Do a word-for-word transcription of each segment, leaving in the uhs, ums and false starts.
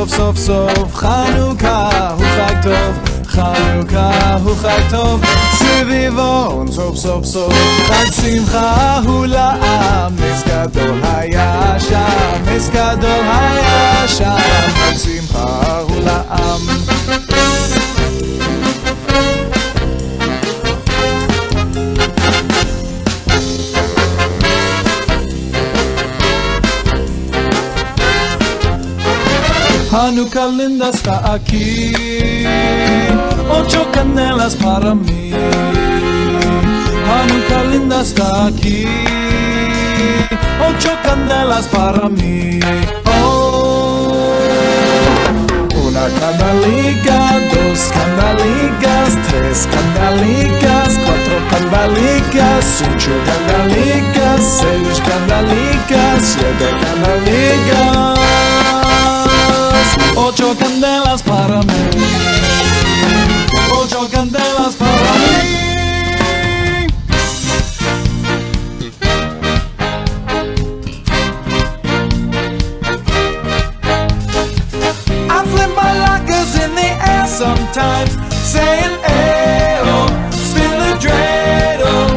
סוף סוף חנוכה הוא חג טוב, חנוכה הוא חג טוב, סביבון סוף סוף סוף, חג שמחה הוא לעם, נס גדול היה שם, נס גדול היה שם, חג שמחה הוא לעם. Hanuka linda esta aki, ocho kandelas para mi. Hanuka linda esta aki, ocho kandelas para mi. Oh. Una kandalika, dos kandalikas, tres kandalikas, kuatro kandalikas, ocho kandalikas, sesh kandalikas, siete kandalikas, ocho kandelas para mi, ocho kandelas para mi. Aflim balakas in the air sometimes, sayin eyo, spin the dreidel.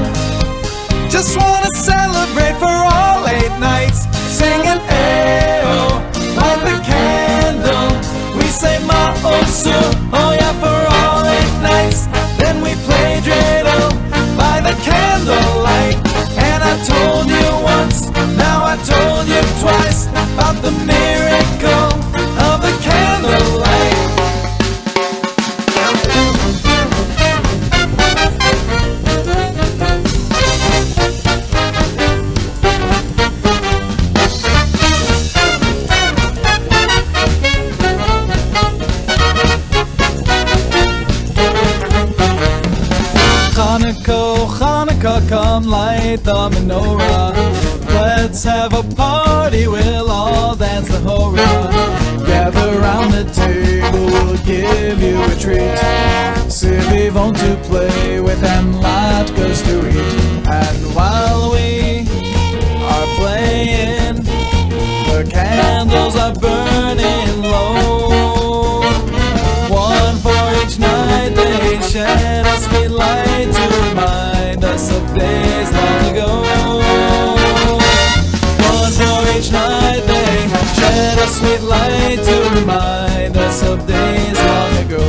Just wanna celebrate for all eight nights, singin eyo, light the candle. We say ma'oz hu oya for all eight nights. Then we play dreidel by the candlelight. And I told you once, now I told you twice about the miracle of the candlelight. Hanuka, Hanuka, come light the menorah. Let's have a party, we'll all dance the hora. Gather round the table, we'll give you a treat. Sivivon to play with and latkes to eat. And while we are playing, the candles are burning low. One for each night they shed a sweet light to remind us of days long ago. One for each night they shed a sweet light to remind us of days long ago.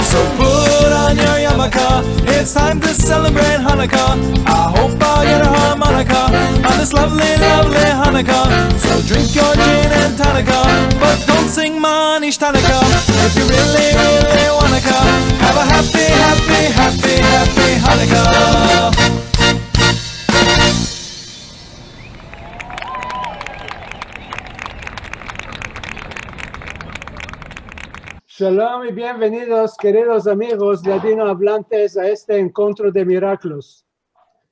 So put on your yarmulke, it's time to celebrate Hanukkah. I hope I get a harmonica on this lovely, lovely Hanukkah. So drink your gin and tonica, but don't sing Ma'anishtanaka. If you really, really wanna come, have a happy, happy, happy, happy Hanukkah. Shalom y bienvenidos, queridos amigos ladinohablantes, a este enkontro de miraklos.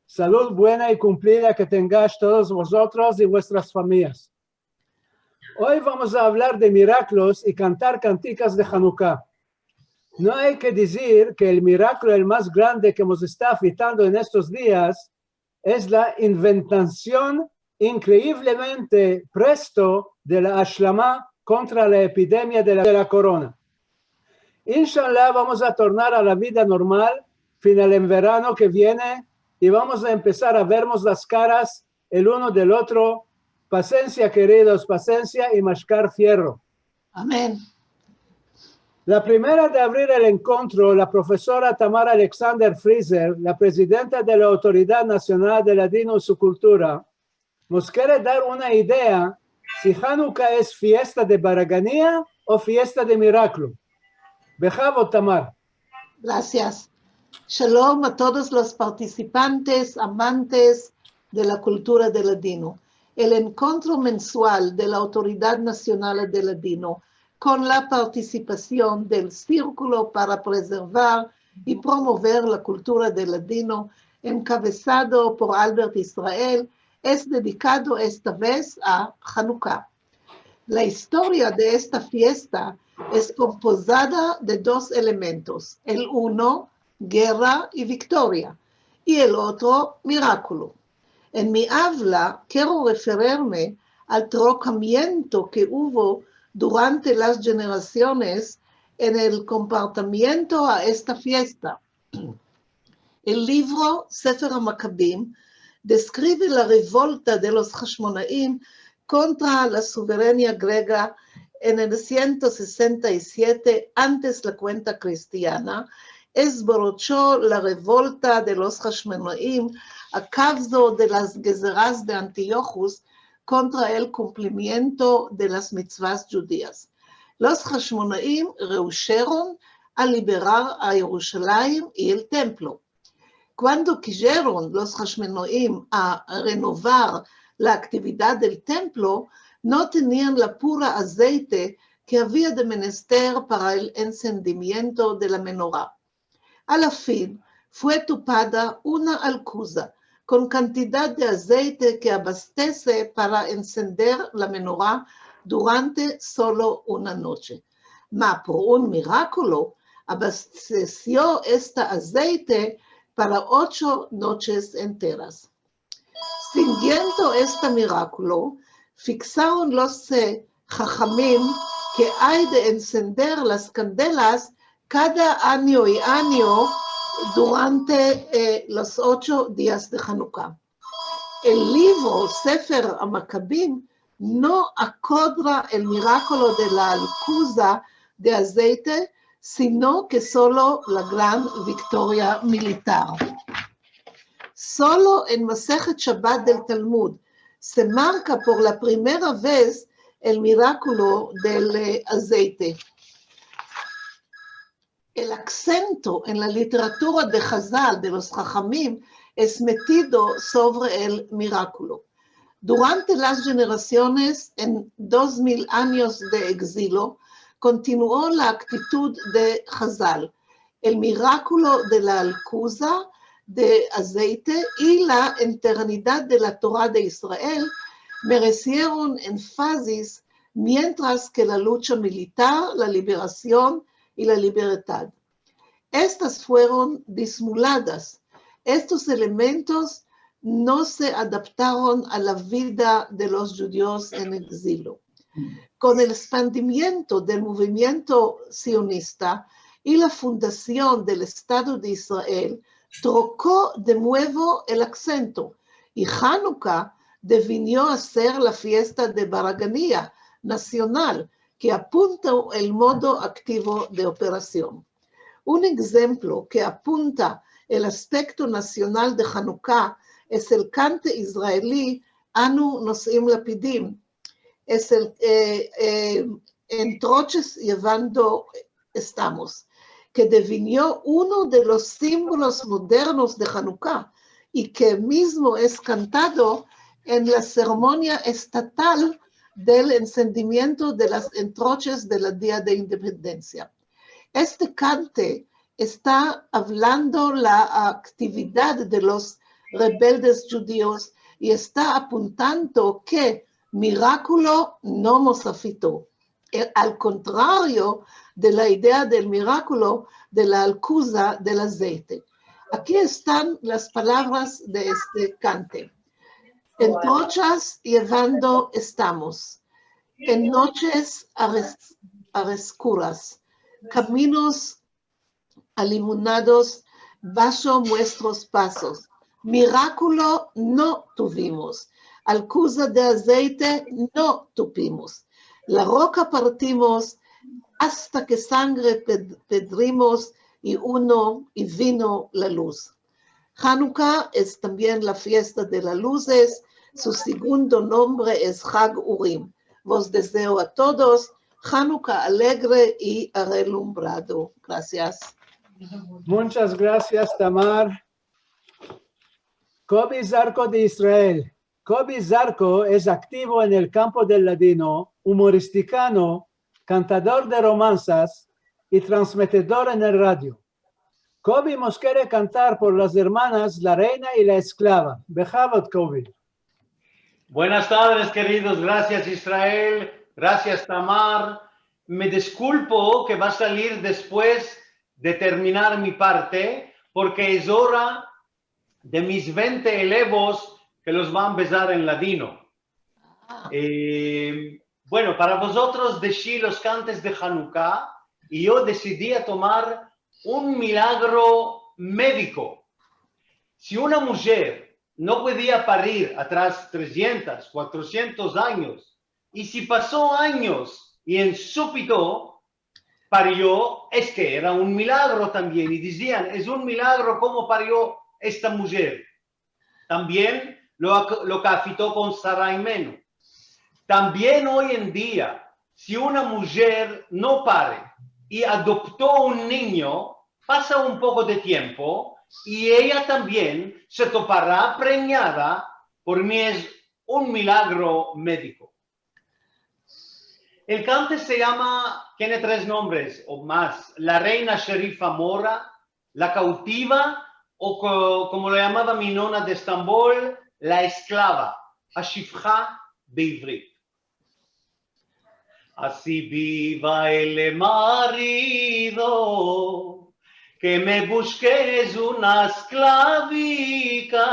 Salud buena y kumplida ke tengash todos vozotros i vuestras famiyas. Oy vamos a avlar de miraklos i kantar kantikas de Hanuka. No ay ke dizir ke el miraklo el mas grande ke mos esta aflitando en estos dias es la inventasion inkreivlemente presto de la ashlama kontra la epidemia de la, de la korona. Inshallah, vamos a tornar a la vida normal, final en verano ke viene, i vamos a empesar a vermos las karas el uno del otro. Pasensia, keridos, pasensia i mashkar fierro. Amen. La primera de avrir el enkontro, la profesora Tamar Alexander Frizer, la prezidenta de la Autoridad Nasional de Ladino i su Kultura, mos kere dar una idea si Hanuka es fiesta de baragania o fiesta de miraklo. Behavod, Tamar. Grasias. Shalom a todos los partisipantes, amantes de la kultura de ladino. El enkontro mensual de la Autoridad Nasional de Ladino, kon la partisipasion del Sirkulo para Prezervar i Promover la Kultura de Ladino, enkabesado por Albert Israel, es dedikado esta vez a Hanuka. La istoria de esta fiesta es kompozada de dos elementos. El uno, gerra i viktoria, i el otro, mirakulo. En mi avla kero referirme al trokamiento ke uvo durante las djenerasiones en el komportamiento a esta fiesta. El livro Sefer HaMakabim deskrive la revolta de los Hashmonaim kontra la suverenia grega en el siento sesenta i siete antes la kuenta kristiana, esborocho la revolta de los Hashmonaim a kavzo de las gezeras de Antiohus kontra el kumplimiento de las mitzvas djudias. Los Hashmonaim rehusheron a liberar a Yerushalayim i el templo. Kuando kijeron los Hashmonaim a renovar la aktividad del templo, no tenian la pura azeite ke avia de menester para el ensendimiento de la menorá. A la fin, fue topada una alkuza kon kantidad de azeite ke abastese para ensender la menorá durante solo una noche. Ma por un mirakulo, abastesio esta azeite para ocho noches enteras. Siguiendo esta mirakulo, fiksaron los, eh, hachamim ke ay de ensender las kandelas kada anyo i anyo durante, eh, los ocho dias de Hanuka. El livro Sefer HaMakabim no akodra el mirakulo de la alkuza de azeite, sino ke solo la gran viktoria militar. Solo en Masehet Shabbat del Talmud se marka por la primera vez el mirakulo del, eh, azeite. El aksento en la literatura de Hazal, de los hachamim, es metido sovre el mirakulo. Durante las djenerasiones, en dos mil anyos de egzilo, kontinuo la aktitud de Hazal. El mirakulo de la alkuza de azeite i la eternidad de la Tora de Israel meresieron enfasis, mientras ke la lucha militar, la liberasion i la libertad. Estas fueron disimuladas. Estos elementos no se adaptaron a la vida de los djudios en egzilo. Kon el ekspandimiento del movimiento sionista i la fundasion del Estado de Israel, troko de muevo el aksento, i Hanuka devinio a ser la fiesta de baragania nasional ke apunta el modo aktivo de operasion. Un egzemplo ke apunta el aspekto nasional de Hanuka es el kante israeli Anu Noshim Lapidim, es el, eh, eh, en troches yevando estamos, ke devinio uno de los simbolos modernos de Hanuka i ke mizmo es kantado en la seremonia estatal del ensendimiento de las antroches de la Dia de Independensia. Este kante esta avlando la aktividad de los rebeldes djudios i esta apuntando ke mirakulo no mosafito, eh, al kontrario de la idea del mirakulo de la alkuza del azeite. Aki estan las palavras de este kante. En trochas yevando estamos, en noches ares-, areskuras, kaminos alimunados basho muestros pasos. Mirakulo no tuvimos, alkuza de azeite no tuvimos. La roka partimos asta ke sangre ped-, pedrimos i uno, i vino la luz. Hanuka es tambien la fiesta de las luzes, su segundo nombre es Hag Urim. Vos dezeo a todos Hanuka alegre i arelumbrado. Grasias. Munchas grasias, Tamar. Kobi Zarko de Israel. Kobi Zarko es aktivo en el kampo del ladino, umoristikano, kantador de romansas i transmitidor en el radio. Kobi mos kere kantar por las ermanas La reina i la esklava. Behavod, Kobi. Buenas tardes, keridos. Grasias, Israel. Grasias, Tamar. Me diskulpo ke va a salir despues de terminar mi parte, porke es ora de mis vente elevos ke los va a ambezar en ladino. Eh, bueno, para vozotros deshi los kantes de Hanuka, i yo desidi a tomar un milagro mediko. Si una mujer no podia parir atras tresientos, kuatrosientos anyos, i si paso anyos i en supito pario, es ke era un milagro tambien. I dizian, es un milagro komo pario esta mujer. Tambien lo, lo ke afito kon Sara Imenu. Tambien oy en dia, si una mujer no pare i adopto un ninyo, pasa un poko de tiempo i eya tambien se topara prenyada, por mi es un milagro mediko. El kante se yama, tiene tres nombres o mas, la reina Sherifa Mora, la kautiva, o ko-, komo lo yamava mi nona de Estambol, la esklava, השפחה בעברית. Asi biva el marido, ke me bushkes una esklavika,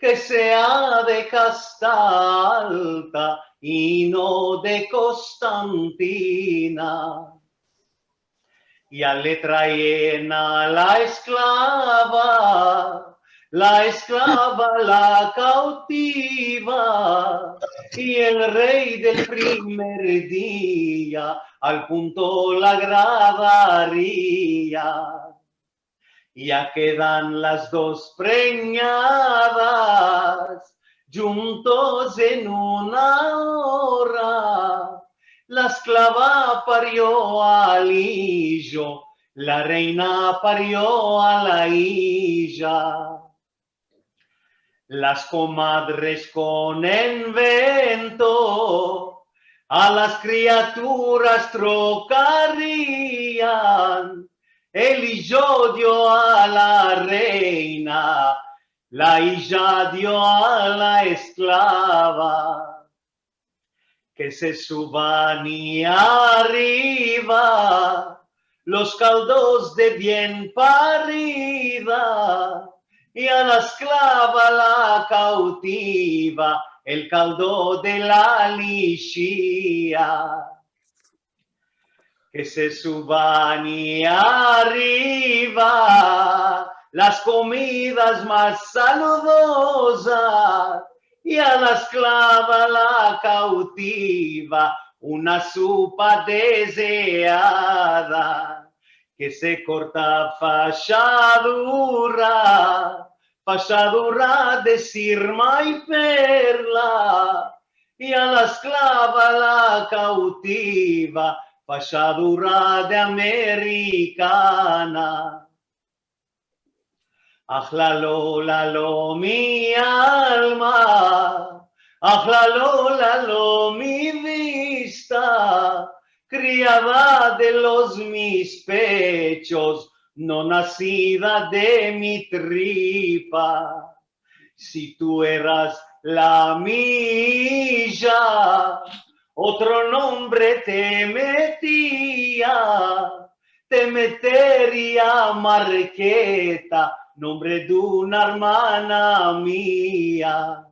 ke sea de kasta alta i no de Kostantina. Ya le traen a la esklava, la esklava la kautiva, i el rey del primer dia al punto la agradaria. Ya kedan las dos prenyadas, djuntos en una ora. La esklava pario al ijo, la reina pario a la ija. Las komadres kon envento a las kriaturas trokarian. El ijo dio a la reina, la ija dio a la esklava. Ke se suvan i arriva los kaldos de bien parida, i a la esklava la kautiva el kaldo de la lishia. Ke se suvan i arriva las komidas mas saludozas, i a la esklava la kautiva una supa dezeada. Ke se korta fashadura, fashadura de sirma i perla, i a la esklava la kautiva fashadura de amerikana. Ahlalo lalo mi alma, ahlalo lalo mi vista, kriada de los mis pechos, no nasida de mi tripa. Si tu eras la mi ija, otro nombre te metia, te meteria Marketa, nombre de una ermana mia.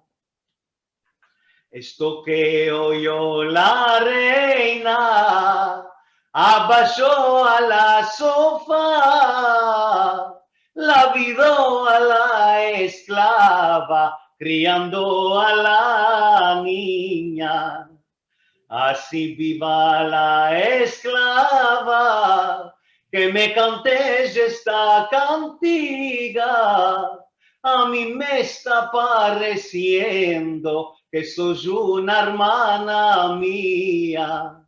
Esto ke oyo la reina, abasho a la sofa, la vido a la esklava kriando a la ninya. Asi biva la esklava, ke me kantes esta kantiga, a mi me esta paresiendo ke sos una ermana mia.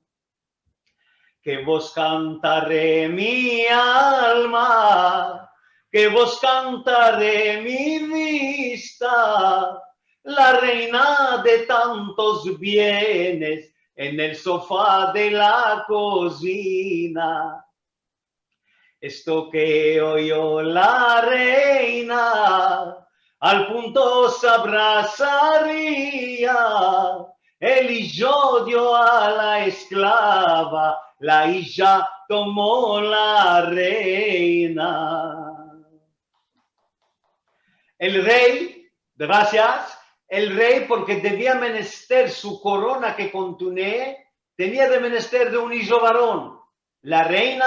Ke vos kantare mi alma, ke vos kantare mi vista, la reina de tantos bienes en el sofa de la kozina. Esto ke oyo la reina, al punto se abrasaria, el ijo dio a la esklava, la ija komo la reina. El rey, grasias, el rey, porke devia menester su korona ke kontine, tenia de menester de un ijo varon. La reina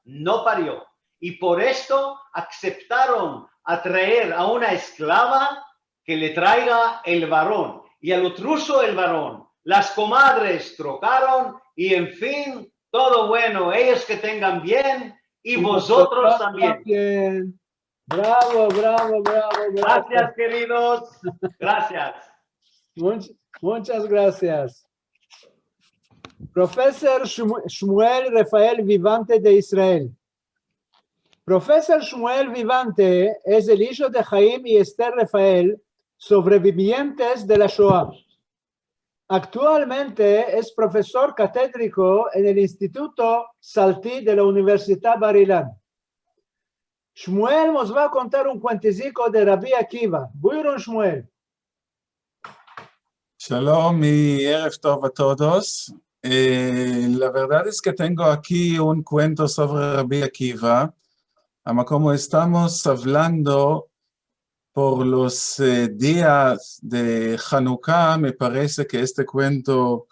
no pario, i por esto akseptaron a traer a una esklava ke le traiga el varon, i al otro el varon. Las komadres trokaron, i en fin, todo bueno. Eyos ke tengan bien, i vozotros tambien. Bravo, bravo, bravo, bravo. Grasias, keridos. Grasias. Much-, muchas grasias. Profesor Shmu-, Shmuel Rafael Vivante de Israel. Profesor Shmuel Vivante es el ijo de Haim i Esther Rafael, sovrevivientes de la Shoa. Aktualmente es profesor katedriko en el Instituto Salti de la Universidad Bar-Ilan. Shmuel mos va a kontar un kuenteziko de Rabi Akiva. Buyurun, Shmuel. Shalom i erev tov a todos. Eh, la verdad es ke tengo aki un kuento sovre Rabi Akiva, ama komo estamos avlando por los, eh, dias de Hanuka, me parese ke este kuento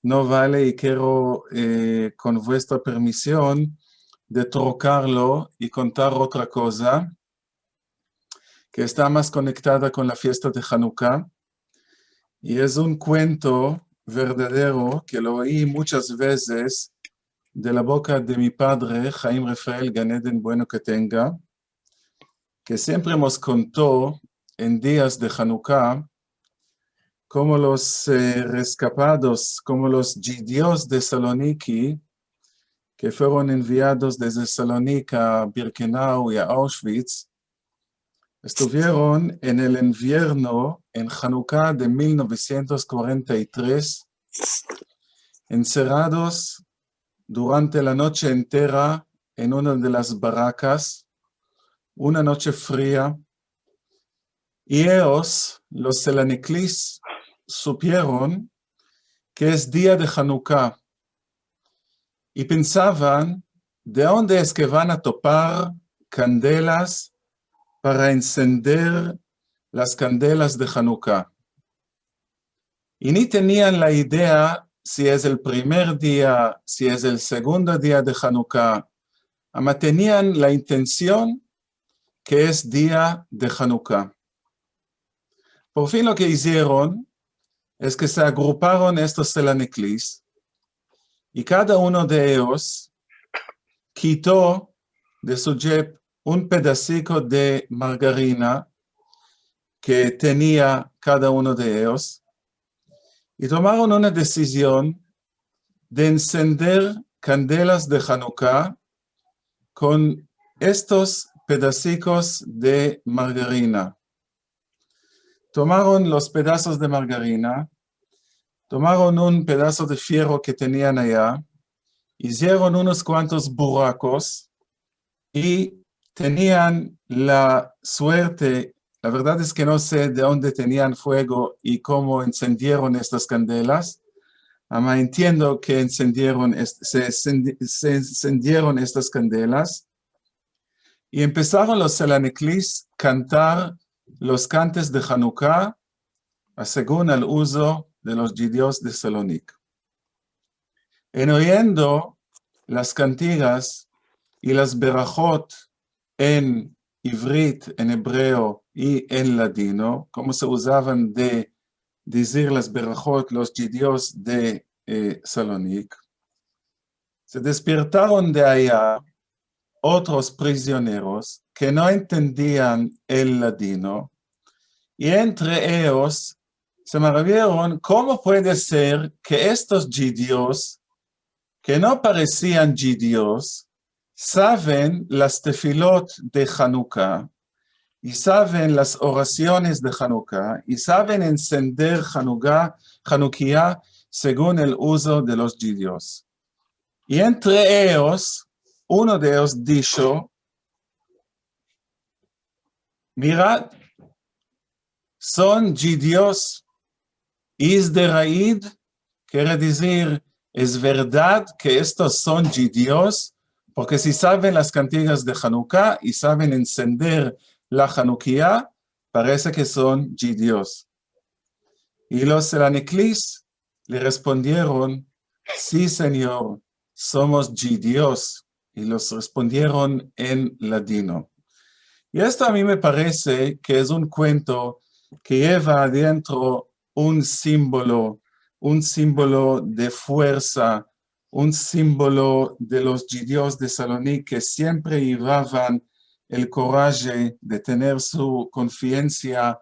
no vale i kero, eh, kon vuestra permision, de trokarlo i kontar otra koza ke esta mas konektada kon la fiesta de Hanuka. I es un kuento verdadero ke lo oi muchas vezes de la boka de mi padre, Haim Rafael, Gan Eden bueno ke tenga, ke siempre mos konto en dias de Hanuka, komo los, eh, reskapados, komo los djidios de Saloniki, ke fueron enviados dezde Salonik a Birkenau i a Auschwitz, estuvieron en el envierno, en Hanuka de mil novesientos kuarenta i tres, enserados durante la noche entera en una de las barakas, una noche fria, i eyos, los Selaniklis, supieron ke es dia de Hanuka, i pensavan de onde es ke van a topar kandelas para ensender las kandelas de Hanuka. I ni tenian la idea si es el primer dia, si es el segundo dia de Hanuka, ama tenian la intension ke es dia de Hanuka. Por fin lo ke izieron es ke se agruparon estos Selaniklis i kada uno de eyos kito de su djep un pedasiko de margarina ke tenia kada uno de eyos i tomaron una desizion de ensender kandelas de Hanuka kon estos pedasikos de margarina. Tomaron los pedasos de margarina, tomaron un pedaso de fiero ke tenian aya, izieron unos kuantos burakos i tenian la suerte, la verdad es ke no se de onde tenian fuego i komo ensendieron estas kandelas, ama entiendo ke ensendieron est-, se ensendi-, se ensendieron estas kandelas i empesaron los Selaniklis kantar los kantes de Hanuka, a segun al uzo de los djidios de Salonik. En oyendo las kantigas i las berahot en ivrit, en ebreo i en ladino, komo se uzavan de dizir las berahot los djidios de, eh, Salonik, se despiertaron de aya otros prizioneros ke no entendian el ladino, i entre eyos se maravieron komo puede ser ke estos djidios ke no paresian djidios saven las tefilot de Hanuka, i saven las orasiones de Hanuka, i saven ensender Hanuka, Hanukia segun el uzo de los djidios. I entre eyos, uno de eyos disho: Mirad, son djidios, iz deraid, kere dizir, es verdad ke estos son djidios, Porke si saven las kantigas de Hanuka i saven ensender la Hanukia, parese ke son djidios. I los Selaniklis le respondieron: "Si, senyor, somos djidios", i los respondieron en ladino. I esto a mi me parese ke es un kuento ke yeva adientro un simbolo, un simbolo de fuersa, un simbolo de los djidios de Salonik ke siempre yevavan el koraje de tener su konfiensia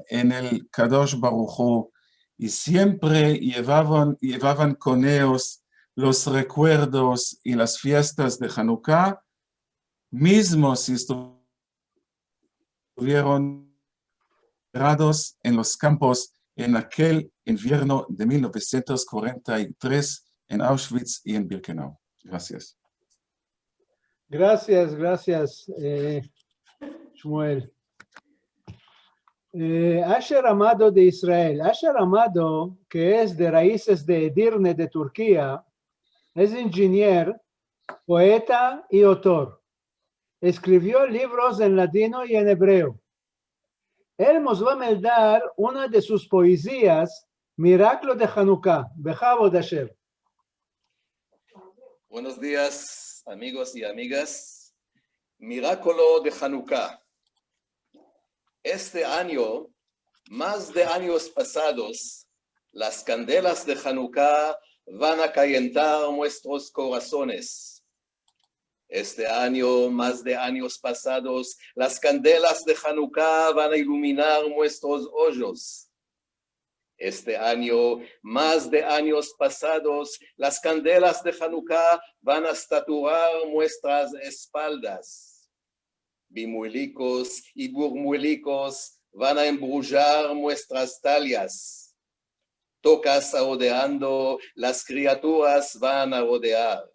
en el Kadosh Baruj Hu, i siempre yevavan, yevavan kon eyos los rekuerdos i las fiestas de Hanuka, mizmo si estu- estuvieron enterrados en los kampos en akel invierno de mil novesientos kuarenta i tres en Auschwitz i en Birkenau. Grasias. Grasias, grasias, eh, Shmuel. Eh, Asher Amado de Israel. Asher Amado, ke es de raizes de Edirne de Turkia, es injinier, poeta i otor. Eskrivio livros en ladino i en ebreo. El mos va a meldar una de sus poezias, Miraklo de Hanuka. Behavod, Asher. Buenos dias, amigos i amigas. Mirakolo de Hanuka. Este anyo, mas de anyos pasados, las kandelas de Hanuka van a kayentar muestros korasones. Este anyo, mas de anyos pasados, las kandelas de Hanuka van a iluminar muestros ojos. Este anyo, mas de anyos pasados, las kandelas de Hanuka van a saturar muestras espaldas. Bimuelikos i burmuelikos van a embrujar muestras talyas. Tokas aodeando, las kriaturas van a rodear.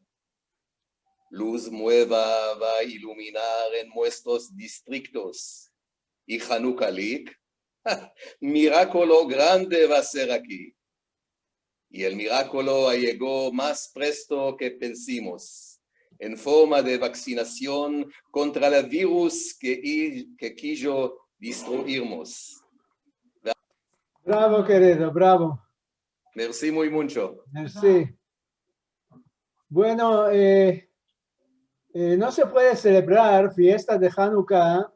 Luz mueva va a iluminar en muestros distriktos. I Hanukalik, mirakolo grande va a ser aki. I el mirakolo ayego mas presto ke pensimos, en forma de vaksinasion kontra el virus ke i-, ke kijo destruirmos. Bravo, kerido, bravo. Mersi muy muncho. Mersi. Bueno, eh, eh, no se puede selebrar fiesta de Hanuka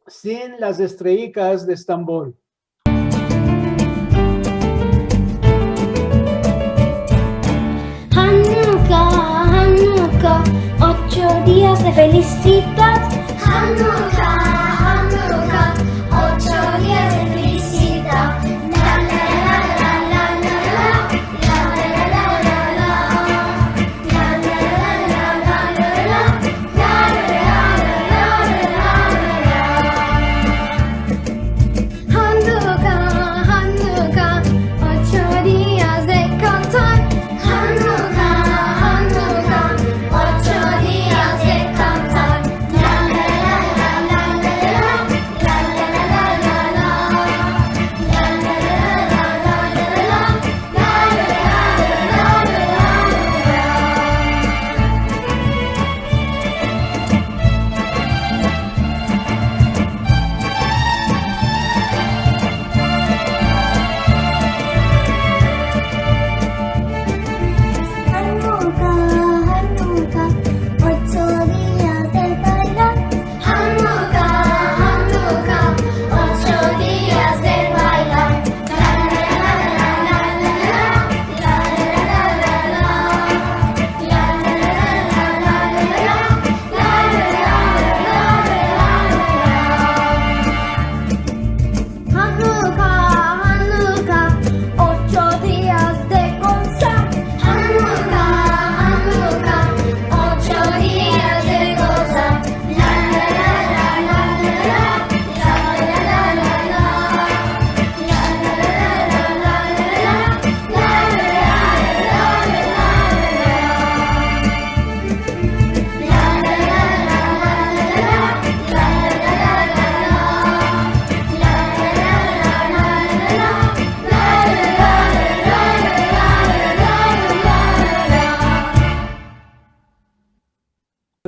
sin las estreikas de Estambol. Hanuka, Hanuka, ocho dias de felisidad. Hanuka, Hanuka, ocho dias de felisidad. La, la, la, la, la, la, la. Hanuka, Hanuka, ocho dias de kantar. Hanuka, Hanuka, ocho dias de kantar. La, la, la, la, la,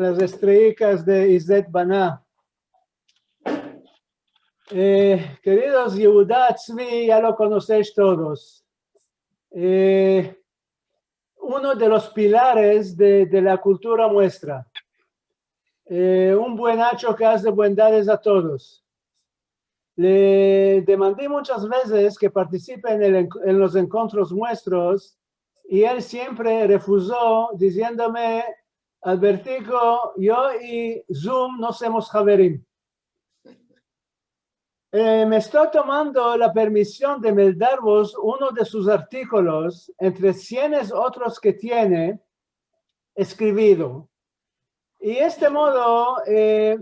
Las estreikas de Izet Bana. Eh, keridos, Yehuda Tzvi ya lo konosesh todos. Eh, uno de los pilares de, de la kultura muestra. Eh, un buenacho ke aze buendades a todos. Le demandi munchas vezes ke partisipe en el enk-, en los enkontros muestros, i el siempre refuzo, diziendome: "Albertiko, yo i Zoom no somos haverim." Eh, me esto tomando la permision de meldarvos uno de sus artikolos entre sienes otros ke tiene eskrivido. I este modo, eh,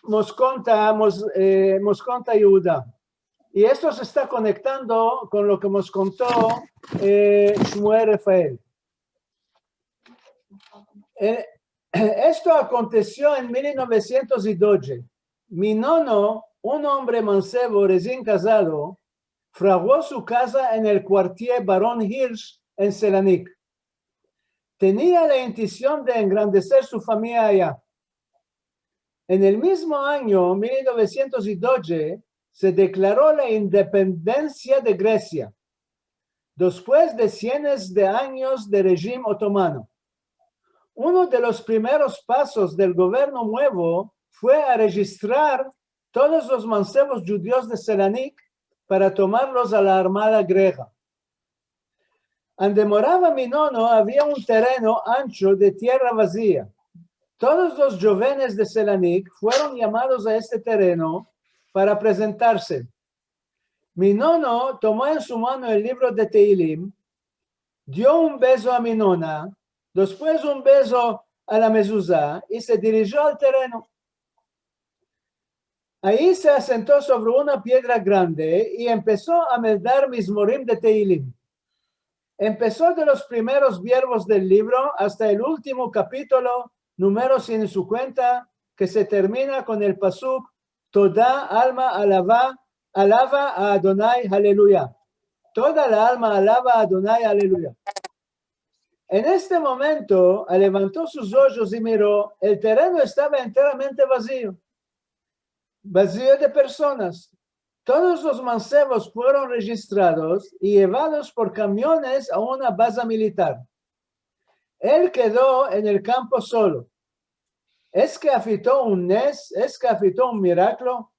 mos konta, mos, eh, mos konta Yehuda. I esto se esta konektando kon lo ke mos konto, eh, Shmuel Rafael. Eh, esto akontesio en mil novesientos i dodje. Mi nono, un ombre mansevo resien kazado, fraguo su kaza en el kuartier Baron Hirsch en Selanik. Tenia la intension de engrandeser su famiya aya. En el mizmo anyo, mil novesientos i dodje, se deklaro la independensia de Gresia, despues de sienes de anyos de rejim otomano. Uno de los primeros pasos del governo muevo fue a rejistrar todos los mansevos djudios de Selanik para tomarlos a la armada grega. Ande morava mi nono avia un tereno ancho de tierra vazia. Todos los djovenes de Selanik fueron yamados a este tereno para prezentarse. Mi nono tomo en su mano el livro de Tehilim, dio un bezo a mi nona, despues un bezo a la mezuza i se dirijio al tereno. Ayi se asento sovre una piedra grande i empeso a meldar mizmorim de Tehilim. Empeso de los primeros vierbos del livro asta el ultimo kapitolo, numero sien sinkuenta, ke se termina kon el pasuk: Toda alma alava, alava a Adonai, aleluya. Toda la alma alava a Adonai, aleluya. En este momento, alevanto sus ojos i miro, el tereno estava enteramente vazio. Vazio de personas. Todos los mansevos fueron rejistrados i yevados por kamiones a una baza militar. El kedo en el kampo solo. Es ke afito un nes? Es ke afito un miraklo?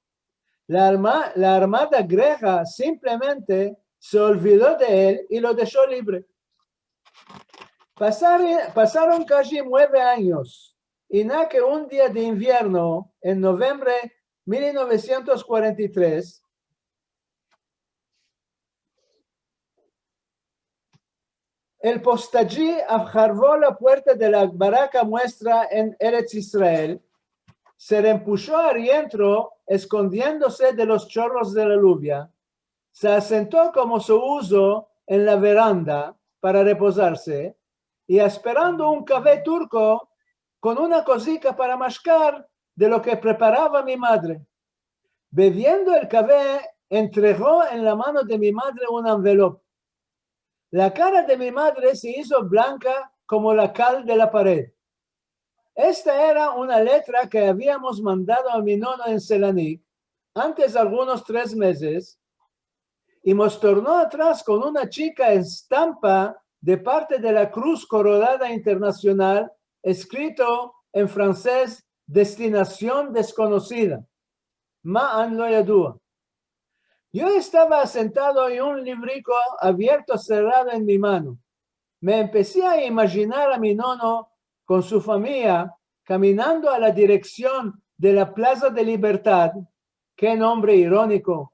La arma-, la armada grega simplemente se olvido de el i lo desho livre. Pasare-, pasaron kaji mueve anyos, i na ke un dia de invierno, en novembre mil novesientos kuarenta i tres, el postaji aharvo la puerta de la baraka muestra en Erets Israel, se rempusho arientro, eskondiendose de los chorros de la luvia, se asento komo su uzo en la veranda para repozarse, i asperando un kave turko kon una kozika para mashkar de lo ke preparava mi madre. Beviendo el kave, entrego en la mano de mi madre un anvelop. La kara de mi madre se izo blanka komo la kal de la pared. Esta era una letra ke aviamos mandado a mi nono en Selanik antes algunos tres mezes, i mos torno atras kon una chika estampa de parte de la Kruz Koronada Internasional, eskrito en franses: Destinasion deskonosida. Ma'an lo yadua. Yo estava asentado i un livriko avierto, serrado en mi mano. Me empesi a imajinar a mi nono kon su famiya kaminando a la direksion de la Plaza de Libertad. Ke nombre ironiko!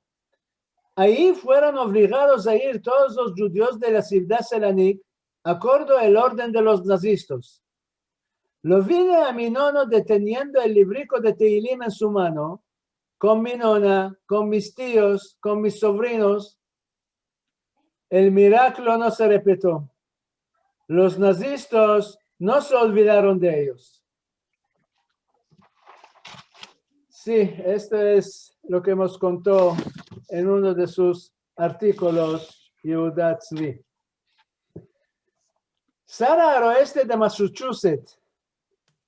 Ayi fueron ovligados a ir todos los djudios de la sivdad Selanik, akordo el orden de los nazistas. Lo vide a mi nono deteniendo el livriko de Tehilim en su mano, kon mi nona, kon mis tios, kon mis sovrinos. El miraklo no se repito. Los nazistas no se olvidaron de eyos. Si, esto es lo ke mos konto en uno de sus artikolos Yehuda Tzvi. Sara Aroeste de Massachusetts,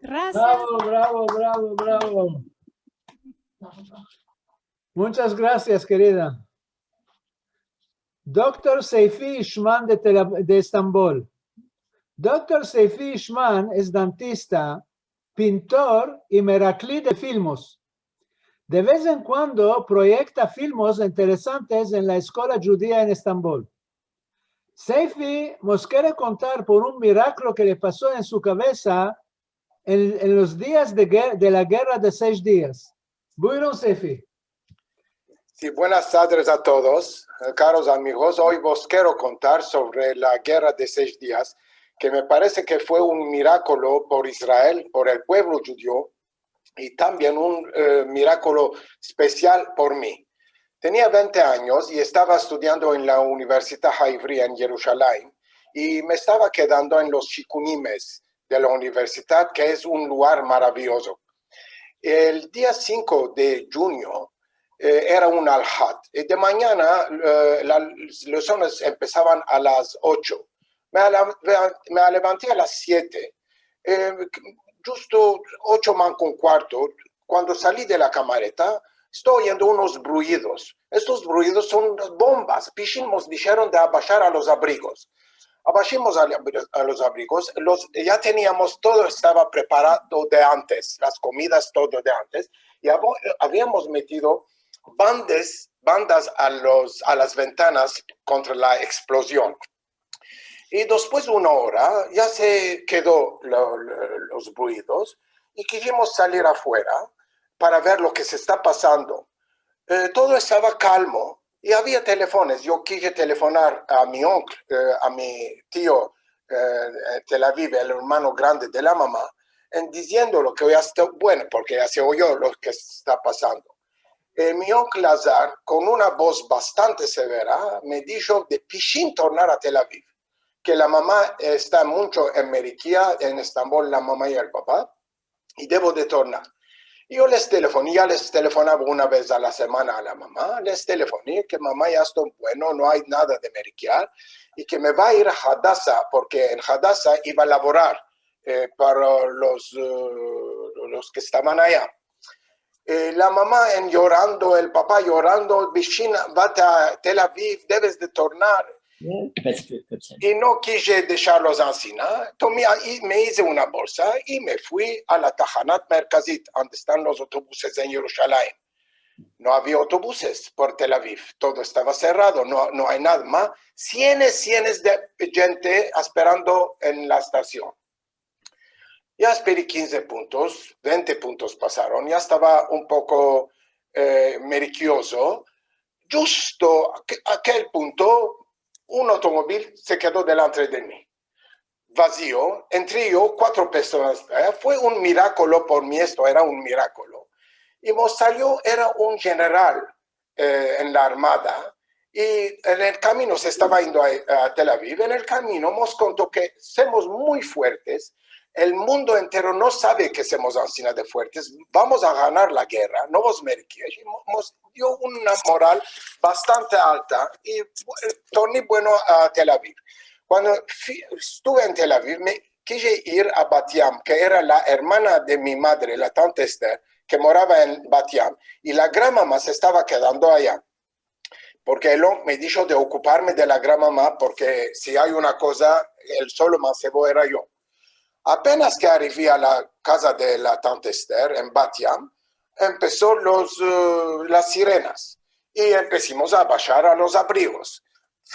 Gracias. Bravo, bravo, bravo, bravo. Muchas grasias, kerida. Doktor Seyfi İşman de Tel Av-, de İstanbul. Doktor Seyfi İşman es dantista, pintor i merakli de filmos. De vez en kuando proyekta filmos interesantes en la Eskola Djudia en İstanbul. Seyfi mos kere kontar por un miraklo ke le paso en su kavesa en, en los dias de ger-, de la gerra de sesh dias. Buyurun, Seyfi. Si, buenas tadres a todos, eh, karos amigos. Oy vos kero kontar sovre la gerra de sesh dias, ke me parese ke fue un mirakolo por Israel, por el puevlo djudio, i tambien un, eh, mirakolo espesial por mi. Tenia vente anyos i estava estudiando en la Universidad Haivri en Yerushalayim, i me estava kedando en los Shikunimes de la universidad, ke es un lugar maraviyozo. El dia sinko de djunyo, eh, era un alhad. I de manyana, eh, las lesones empesavan a las ocho. Me, ala- me levanti a las siete. Eh, djusto ocho manko un kuarto, kuando sali de la kamareta, esto oyendo unos bruidos. Estos bruidos son bombas. Pishin mos disheron de abashar a los abrigos. Abashimos a, a los abrigos, los, ya teniamos todo, estava preparado de antes, las komidas, todo de antes, i avo- aviamos metido bandes, bandas a los, a las ventanas kontra la eksplozion. I despues de una ora ya se kedo lo- lo- los bruidos i kizimos salir afuera para ver lo ke se esta pasando. Eh, todo estava kalmo i avia telefones. Yo kize telefonar a mi onklo, eh, a mi tio, eh, en Tel Aviv, el ermano grande de la mama, en diziendo lo ke ya esta bueno, porke ya se oyo lo ke esta pasando. Eh, mi onklo Lazar, kon una voz bastante severa, me disho de pishin tornar a Tel Aviv, ke la mama esta muncho en Merikia, en Estambol, la mama i el papa, i devo de tornar. Yo les telefoni, ya les telefonava una vez a la semana a la mama, les telefoni ke mama ya esto bueno, no ay nada de Merikia, i ke me va a ir a Hadasa, porke en Hadasa iva a lavorar, eh, para los, eh, los ke estavan aya. Eh, la mama en yorando, el papa yorando, pishin, vate a Tel Aviv, deves de tornar. I no kize desharlos ansina. Tomi, i me ize una bolsa i me fui a la Tahanat Merkazit, ande estan los otobuses en Yerushalayim. No avia otobuses por Tel Aviv, todo estava serrado, no, no ay nada mas. Sienes, sienes de djente esperando en la estasion. Ya esperi kinze puntos, vente puntos pasaron, ya estava un poko, eh, merikiozo. Djusto a akel punto, un otomobil se kedo delante de mi, vazio, entri yo, kuatro personas, eh, fue un mirakolo, por mi esto era un mirakolo. I mos salio, era un jeneral, eh, en la armada, i en el kamino se estava yendo a, a Tel Aviv, en el kamino mos konto ke somos muy fuertes, el mundo entero no save ke somos ansina de fuertes, vamos a ganar la gerra, no vos merikiesh, i mo- mos dio una moral bastante alta, i, eh, torni bueno a Tel Aviv. Kuando fi- estuve en Tel Aviv, me kize ir a Bat Yam, ke era la ermana de mi madre, la tante Esther, ke morava en Bat Yam, i la granmama se estava kedando aya. Porke el onklo me disho de okuparme de la granmama, porke si ay una koza, el solo mansevo era yo. Apenas ke arivi a la kaza de la tante Esther, en Bat Yam, empeso los, eh, las sirenas, i empesimos a abashar a los abrigos.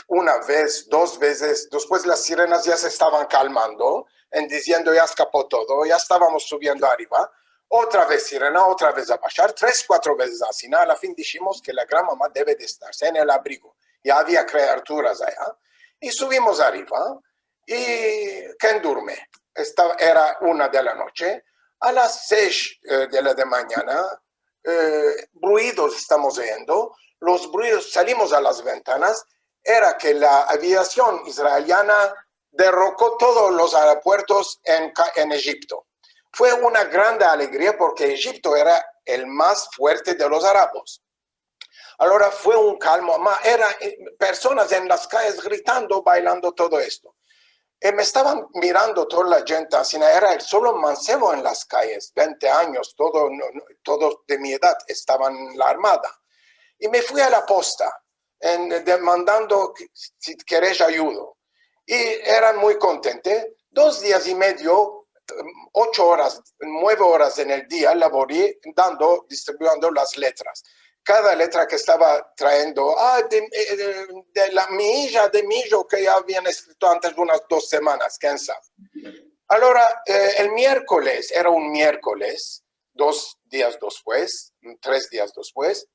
Una vez, dos vezes, despues las sirenas ya se estavan kalmando, en diziendo, ya eskapo todo, ya estavamos subiendo ariva, otra vez sirena, otra vez abashar, tres, kuatro vezes ansina, a la fin dishimos ke la granmama deve de estarse en el abrigo, ya avia kriaturas aya, i subimos ariva, i ken durme? Esta, era una de la noche, a las sesh, eh, de la de manyana, eh, bruidos estamos oyendo, los bruidos, salimos a las ventanas, era ke la aviasion israeliana derroko todos los aeropuertos en ka- en Ejipto. Fue una grande alegria porke Ejipto era el mas fuerte de los arabos. Alora fue un kalmo, ma- era, eh, personas en las kayes gritando, bailando, todo esto. I me estavan mirando toda la djente, ansina era el solo mansevo en las kayes, vente anyos, todo, no- no- todos de mi edad estavan en la armada. I me fui a la posta, en, demandando ke- si keresh ayudo. I eran muy kontente. Dos dias i medio, ocho oras, nueve oras en el dia, lavori dando, distribuyendo las letras. Kada letra ke estava trayendo, ah, de, eh, de la, mi ija, de mi ijo, ke ya avian eskrito antes de unas dos semanas, ken save. Alora, eh, el mierkoles, era un mierkoles, dos dias despues, tres dias despues,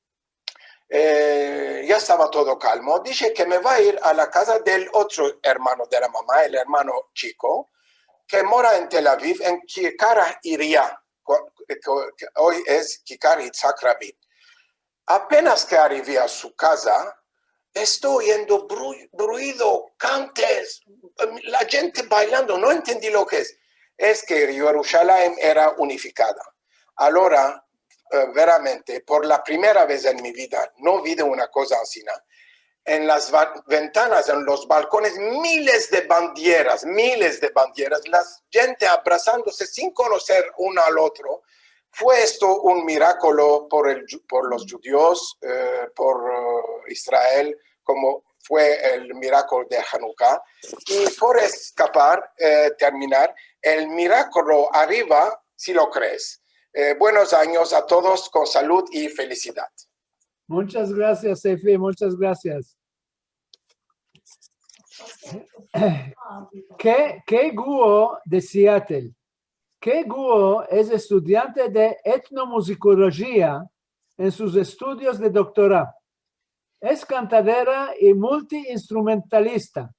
eh, ya estava todo kalmo. Dishe ke me va a ir a la kaza del otro ermano de la mama, el ermano chiko, ke mora en Tel Aviv, en Kikar Iria, ko- ko- ke oy es Kikar Yitzhak Rabin. Apenas ke arivi a su kaza, esto oyendo bru- bruido, kantes, la djente bailando, no entendi lo ke es. Es ke Yerushalayim era unifikada. Alora, eh, veramente, por la primera vez en mi vida, no vi de una koza ansina. En las va-, ventanas, en los balkones, miles de bandieras, miles de bandieras, la djente abrazandose sin konoser uno al otro. Fue esto un mirakolo por el dju-, por los djudios, eh, por, eh, Israel, komo fue el mirakolo de Hanuka. I por eskapar, eh, terminar, el mirakolo arriva, si lo krees. Eh, buenos anyos a todos, kon salud i felisidad. Munchas grasias, Seifi, munchas grasias. Ke, Ke Guo de Seattle. Ke Guo es estudiante de etnomuzikolojia en sus estudios de doktora. Es kantadera i multiinstrumentalista.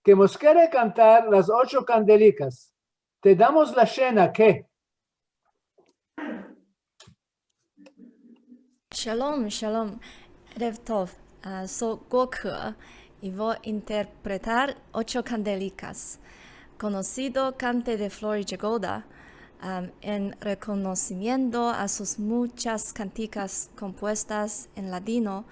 Ke mos kere kantar Las Ocho Kandelikas. Te damos la shena, Ke. Shalom, shalom. Erev tov. Ah, so Guo Ke i vo interpretar Ocho Kandelikas, konosido kante de Flori Jagoda, am, en rekonosimiento a sus munchas kantikas kompuestas en ladino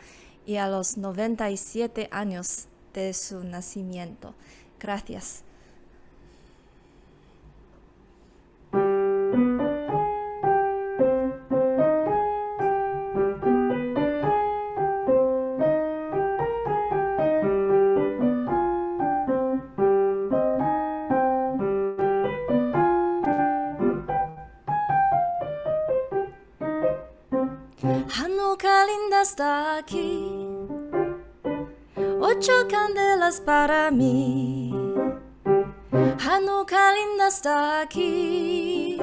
i a los noventa i siete anyos de su nasimiento. Grasias. Hanuka linda esta aki. Ocho kandelas para mi. Hanuka linda esta aki.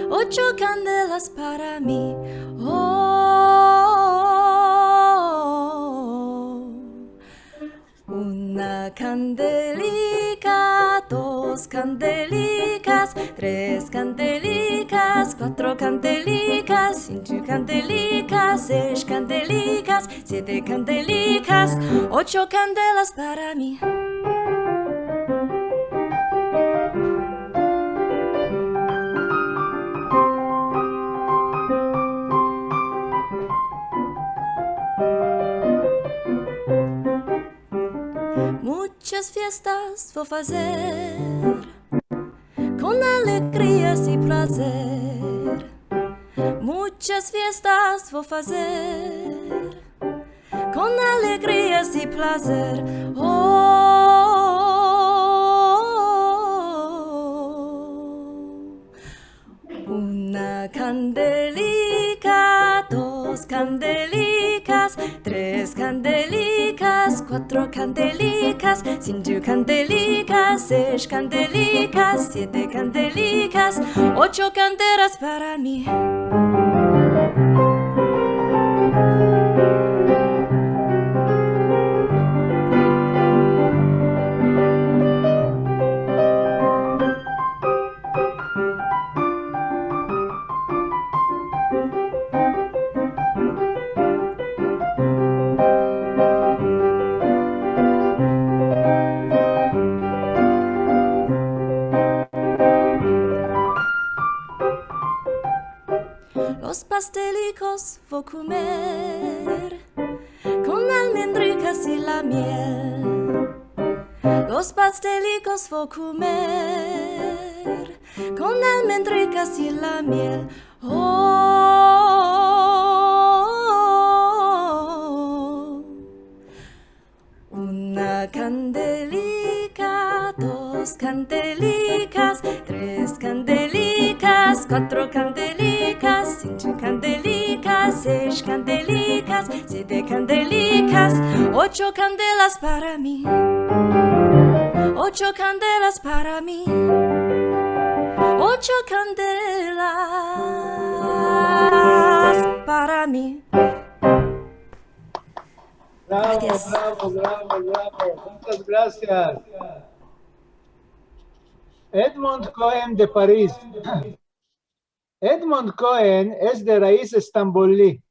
Ocho kandelas para mi. Oh. Una kandelika, dos kandelikas, tres kandelikas, kuatro kandelikas, sinko kandelikas, sesh kandelikas, siete kandelikas, ocho kandelas para mi. Munchas fiestas vo fazer kon alegrias i plazer. Munchas fiestas vo fazer kon alegrias i plazer. Oh. Una kandelika, dos kandelikas, tres kandelikas, kuatro kandelikas, sinko kandelikas, sesh kandelikas, siete kandelikas, ocho kandelas para mi. Los pastelikos vo komer kon almendrikas i la miel. Los pastelikos vo komer kon almendrikas i la miel. Oh. Una kandelika, dos kandelikas, tres kandelikas, kuatro kandelikas, sinko kandelikas, sesh kandelikas, siete kandelikas, ocho kandelas para mi. Ocho kandelas para mi. Ocho kandelas para mi. Bravo, grasias. Bravo, bravo, bravo. Munchas grasias. Edmond Cohen de Paris. Edmond Cohen es de raiz estamboli,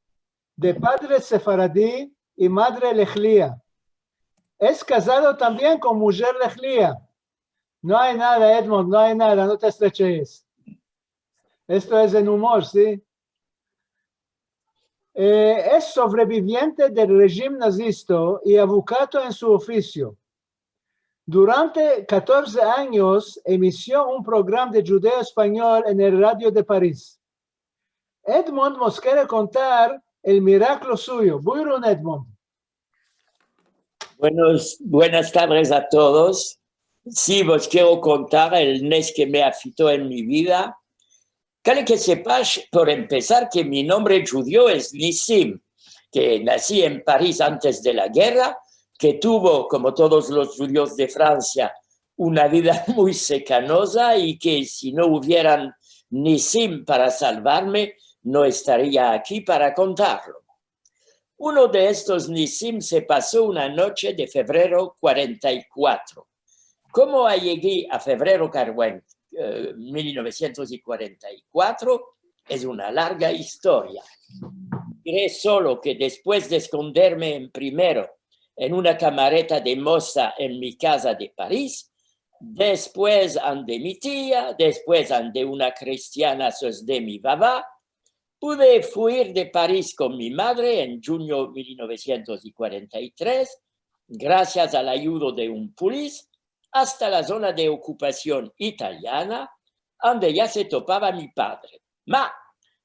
de padre sefaradi i madre lehlia. Es kazado tambien kon mujer lehlia. No ay nada, Edmond, no ay nada, no te estreches. Esto es en umor, si? Eh, es sovreviviente del rejim nazista i avukato en su ofisio. Durante katorze anyos emisio un programa de djudeo-espanyol en el radio de Paris. Edmond mos kere kontar el miraklo suyo. Buyurun, Edmond. Buenos, buenas tardes a todos. Si, vos kero kontar el nes ke me afekto en mi vida. Kale ke sepash, por empesar, ke mi nombre djudeo es Nissim, ke nasi en Paris antes de la gerra, ke tuvo, komo todos los djudios de Fransia, una vida muy sekanoza i ke si no uvieran Nissim para salvarme, no estaria aki para kontarlo. Uno de estos Nissim se paso una noche de fevrero kuarenta i kuatro. Komo ayegi a fevrero kuarenta, eh, mil novesientos i kuarenta i kuatro, es una larga istoria. Dire solo ke despues de eskonderme en primero en una kamareta de moza en mi kaza de Paris, despues ande mi tia, despues ande una kristiana, sos de mi baba, pude fuir de Paris kon mi madre en djunyo mil novesientos i kuarenta i tres, grasias al ayudo de un polis, asta la zona de okupasion italiana, ande ya se topava mi padre. Ma,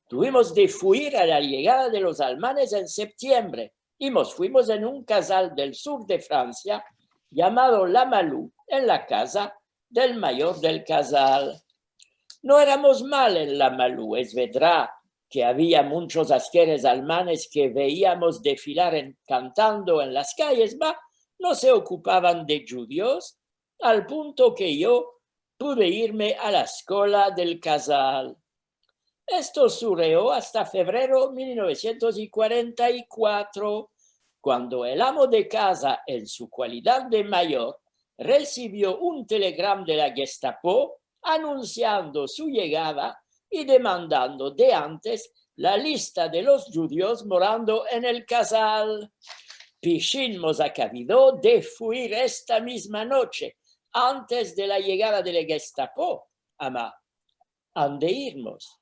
tuvimos de fuir a la yegada de los almanes en septiembre, i mos fuimos en un kazal del sur de Fransia, yamado La Malou, en la kaza del mayor del kazal. No eramos mal en La Malou, es vedra ke avia munchos askeres almanes ke veiamos defilar en, kantando en las kayes, ma no se okupavan de djudios, al punto ke yo pude irme a la eskola del kazal. Esto sureo asta fevrero mil novesientos i kuarenta i kuatro, kuando el amo de kaza, en su kualidad de mayor, resivio un telegram de la Gestapo anunsiando su yegada i demandando de antes la lista de los djudios morando en el kazal. Pishin mos akavido de fuir esta mizma noche, antes de la yegada de la Gestapo, ama ande irmos.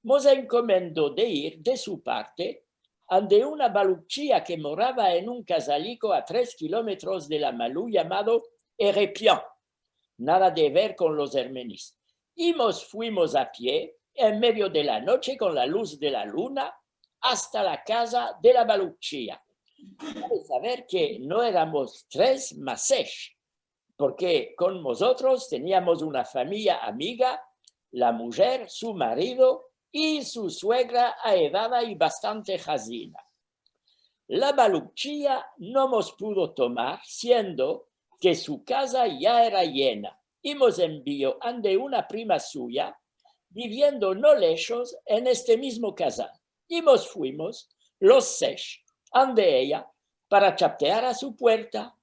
Mos enkomendo de ir, de su parte, ande una balukchia ke morava en un kazaliko a tres kilometros de La Malou yamado Erepian. Nada de ver kon los ermenis. I mos fuimos a pie, en medio de la noche, kon la luz de la luna, asta la kaza de la balukchia. Kale saver ke no eramos tres, ma sesh, porke kon mozotros teniamos una famiya amiga, la mujer, su marido i su suegra aedada i bastante hazina. La balukchia no mos pudo tomar, siendo ke su kaza ya era yena, i mos envio ande una prima suya, biviendo no leshos en este mizmo kazal. I mos fuimos, los sesh, ande eya, para chapetear a su puerta.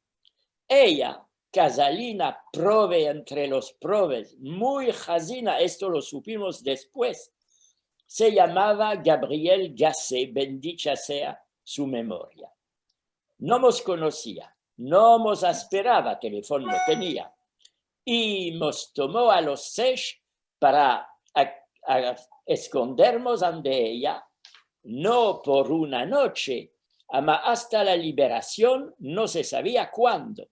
Eya, kazalina prove entre los proves, muy hazina, esto lo supimos despues, se yamava Gabrielle Gassé, bendicha sea su memoria. No mos konosia, no mos asperava, telefon no tenia, i mos tomo a los sesh para a, a eskondermos ande eya, no por una noche, ama asta la liberasion, no se savia kuando.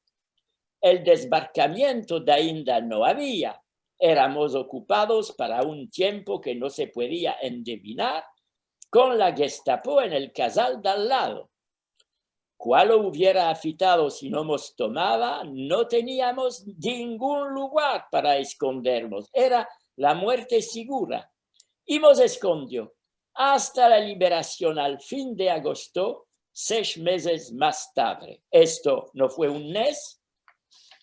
El desbarkamiento dainda no avia, eramos okupados para un tiempo ke no se puedia endevinar, kon la Gestapo en el kazal dal lado. Kual lo uviera afitado si no mos tomava, no teniamos ningun lugar para eskondermos. Era la muerte sigura. I mos eskondio asta la liberasion al fin de agosto, sesh mezes mas tadre. Esto no fue un nes.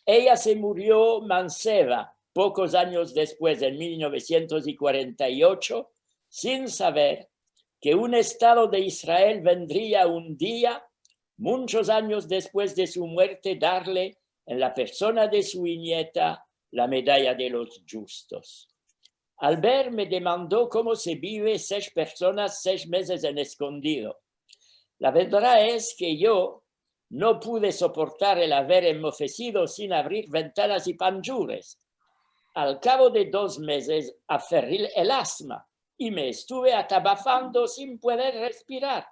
Eya se murio manseva pokos anyos despues, en mil novesientos i kuarenta i ocho, sin saver ke un Estado de Israel vendria un dia, munchos anyos despues de su muerte, darle, en la persona de su nieta, la medaya de los djustos. Al ver, me demando komo se bive sesh personas sesh mezes en eskondido. La verdad es ke yo no pude soportar el aver enmofesido sin avrir ventanas i pandjures. Al kavo de dos mezes aferri el asma i me estuve atabafando sin pueder respirar.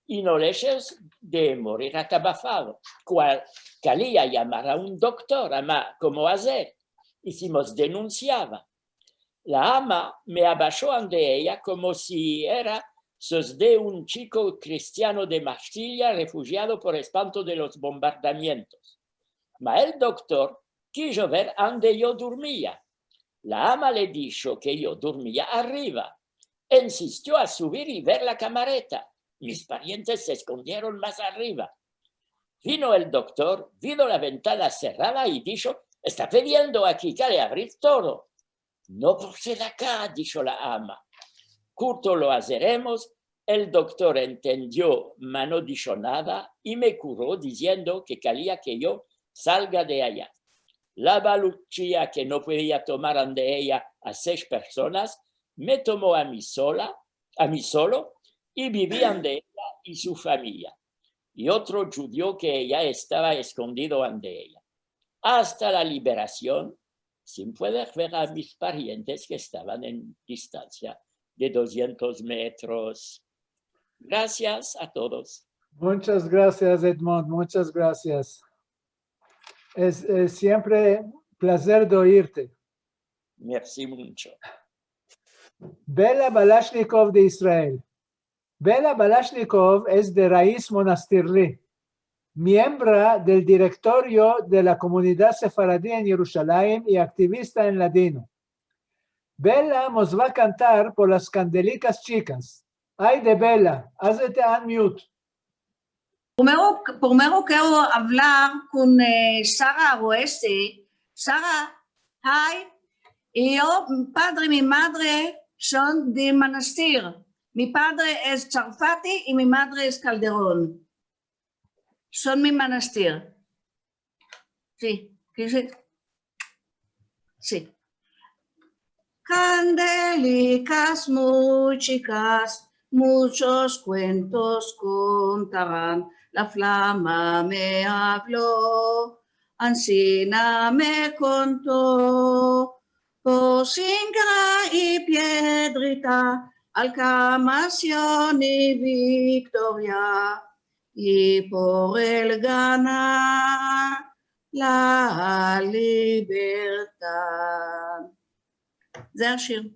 i no le eshos de morir atabafados. Kual, kalia yamar a un doktor, ama komo azer, i si mos denunsiava. La ama me abasho ande eya komo si era sos de un chiko kristiano de Marsilla refujiado por espanto de los bombardamientos. Ma el doktor kijo ver ande yo durmia. La ama le disho ke yo durmia arriva. Ensistio a suvir i ver la kamareta. Mis parientes se eskondieron mas arriva. Vino el doktor, vido la ventana serrada i disho: "Esta pediendo aki, kale avrir todo". "No por ser aka", disho la ama. "Kurto lo azeremos". El doktor entendio, ma no disho nada, i me kuro diziendo ke kalia ke yo salga de aya. La baluchia ke no puedia tomar ande eya a sesh personas, me tomo a mi sola, a mi solo, i bivi ande eya i su famiya. I otro djudio ke ya estava eskondido ande eya. Asta la liberasion, sin pueder ver a mis parientes ke estavan en distansia de dosientos metros. Grasias a todos. Muchas gracias, Edmond, muchas gracias. Es, es siempre plazer de oirte. Mersi muncho. Bela Balashnikov de Israel. Bela Balashnikov es de raiz monastirli, miembra del direktorio de la komunidad sefaradi en Yerushalayim i aktivista en Ladino. Bela mos va a kantar por las kandelikas chikas. Ayde, Bela, azete unmute. Primero, primero kero avlar kon, eh, Sara Aroese. Sara, hi. I yo, mi padre i mi madre son de Manastir. Mi padre es tsarfati i mi madre es Kalderon. Son mi Manastir. Si, ke si. Si. Kandelikas muy chikas, muchos kuentos kontaran. La flama me avlo, ansina me konto. Por singra i piedrita, alkamasion i viktoria, i por el ganar la libertad. Ze ashir.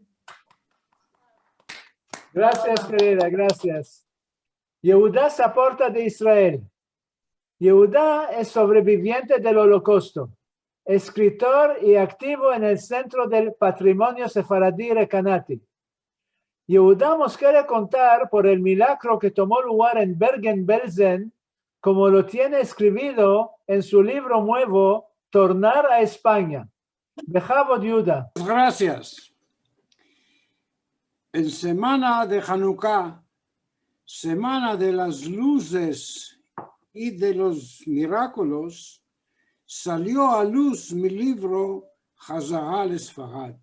Grasias, kerida, grasias. Yehuda Saporta de Israel. Yehuda es sovreviviente del Olokosto, eskritor i aktivo en el Sentro del Patrimonio Sefaradi Rekanati. Yehuda mos kere kontar por el milakro ke tomo lugar en Bergen-Belsen, komo lo tiene eskrivido en su livro muevo, Tornar a Espanya. Behavod, Yehuda. Grasias. En semana de Hanuka, semana de las luzes i de los mirakulos, salio a luz mi livro Hazara Lesfarad.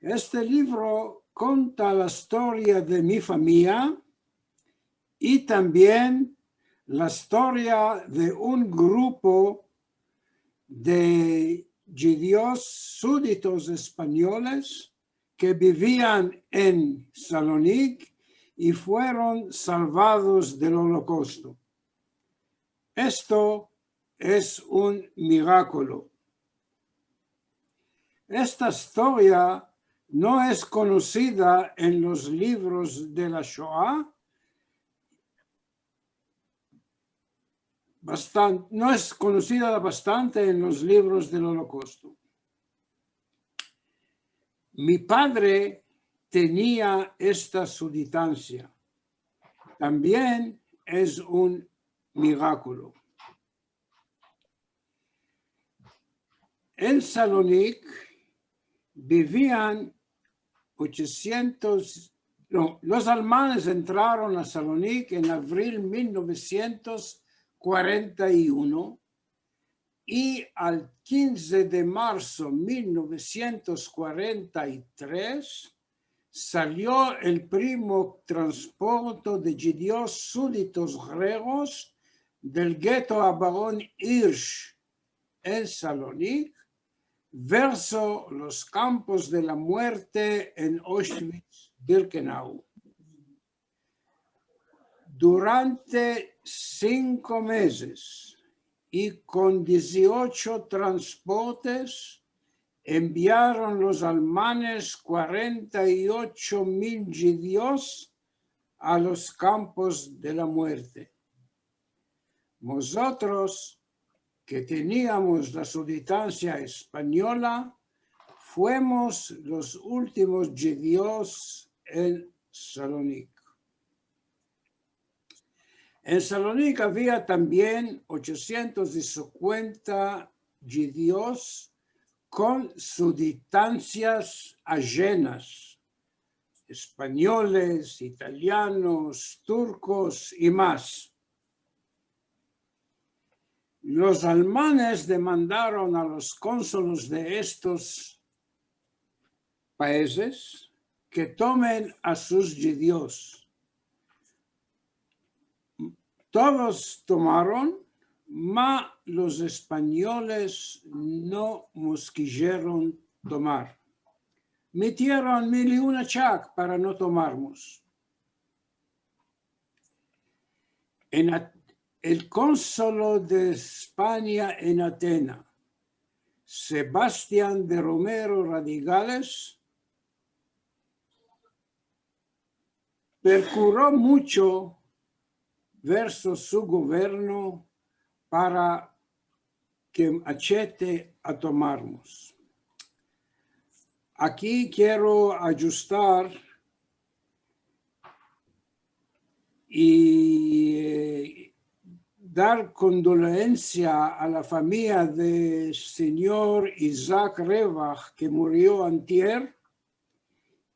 Este livro konta la istoria de mi famiya i tambien la istoria de un grupo de djudios suditos espanyoles ke bivian en Salonik i fueron salvados del Olokosto. Esto es un mirakulo. Esta istoria no es konosida en los livros de la Shoa, bastan-, no es konosida bastante en los livros del Olokosto. Mi padre tenia esta suditansia. Tambien es un mirakulo. En Salonik bivian ochosientos, no, los almanes entraron a Salonik en avril mil novesientos kuarenta i uno i al kinze de marso mil novesientos kuarenta i tres salio el primo transporto de djudios suditos gregos del geto Abaron Hirsch en Salonik verso los kampos de la muerte en Auschwitz-Birkenau. Durante sinko mezes i kon diziocho transportes enviaron los almanes kuarenta i ocho mil djudios a los kampos de la muerte. Mozotros, ke teniamos la suditansia espanyola, fuemos los ultimos djudios en Salonik. En Salonik avia tambien ochosientos i sinkuenta djudios kon suditansias ajenas, espanyoles, italianos, turkos i mas. Los almanes demandaron a los konsulos de estos paezes ke tomen a sus djudios. Todos tomaron, ma los espanyoles no mos kizieron tomar. Metieron mil i un achak para no tomarmos. En At-, el konsulo de Espanya en Atena, Sebastian de Romero Radigales, perkuro muncho verso su governo para ke achete a tomarmos. Aki kiero adjustar i, eh, dar kondolensia a la famiya de sinyor Isaac Revach, ke murio antier,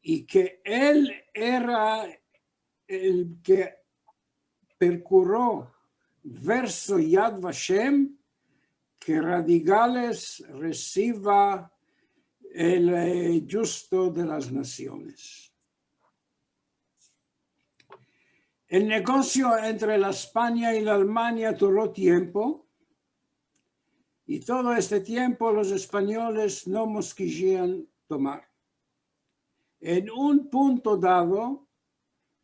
i ke el era el ke perkuro verso Yad Vashem ke Radigales resiva el, eh, djusto de las nasiones. El negosio entre la Espanya i la Almanya turo tiempo, i todo este tiempo los espanyoles no mos kizian tomar. En un punto dado,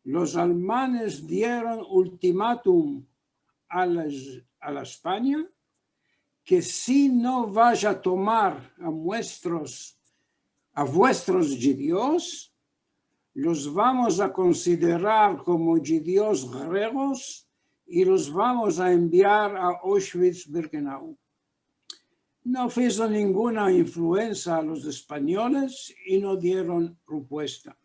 los almanes dieron ultimatum a las, a la Espanya ke si no vas a tomar a muestros, a vuestros djudios, los vamos a konsiderar komo djudios gregos i los vamos a enviar a Auschwitz-Birkenau. No fizo ninguna influensa a los espanyoles i no dieron repuesta.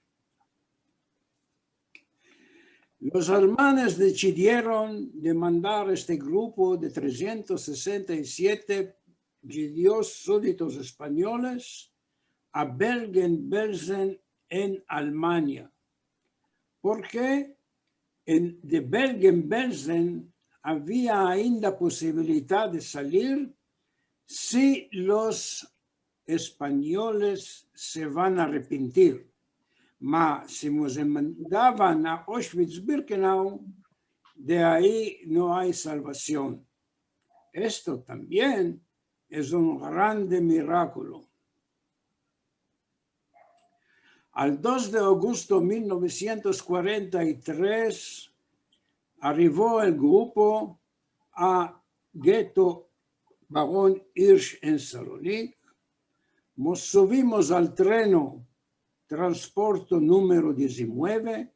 Los almanes desidieron demandar este grupo de tresientos sesenta i siete djudios suditos espanyoles a Bergen-Belsen en Almanya, porke en, de Bergen-Belsen avia ainda posibilidad de salir si los espanyoles se van a arepintir. Ma si mos mandavan a Auschwitz-Birkenau, de ayi no ay salvasion. Esto tambien es un grande mirakulo. Al dos de augusto mil novesientos kuarenta i tres, arivo el grupo a geto Baron Hirsch en Salonik, mos suvimos al treno transporto numero dizinueve,